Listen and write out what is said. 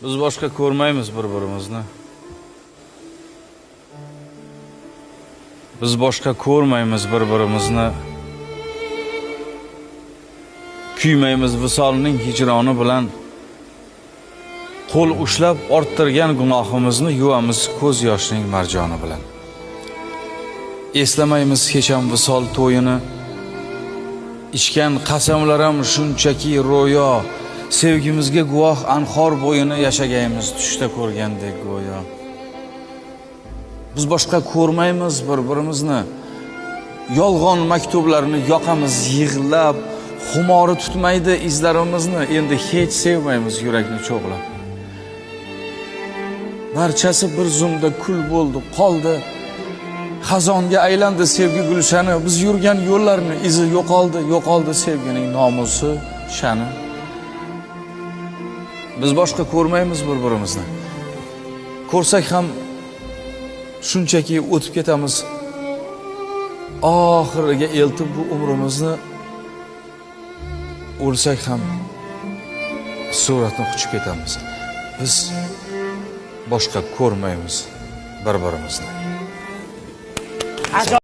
Biz boshqa ko'rmaymiz bir-birimizni. Biz boshqa ko'rmaymiz bir-birimizni. Kuymaymiz visolning hijroni bilan. Qo'l ushlab orttirgan gunohimizni yuvamiz ko'z yoshning marjoni bilan. Eslamaymiz hech ham visol to'yini. Ichgan qasamlaram shunchaki ro'yo. Sevgimizga guvoh anhor bo'yini yashagaymiz tushda ko'rgandek go'yo. Biz boshqa ko'rmaymiz bir-birimizni. Yolg'on maktublarni yoqamiz yig'lab, xumori tutmaydi izlarimizni, endi hech sevmaymiz yurakni cho'g'lab. Barchasi bir zumda kul bo'ldi, qoldi. Xazonga aylandi sevgi gulshani, biz yurgan yo'llarni izi yo'qoldi, yo'qoldi sevgining nomusi, sha'ni. Biz boshqa ko'rmaymiz bir-birimizni. Ko'rsak ham shunchaki o'tib ketamiz. Oxiriga eltib bu umrimizni o'lsak ham suratni quchib ketamiz. Biz boshqa ko'rmaymiz bir-birimizni.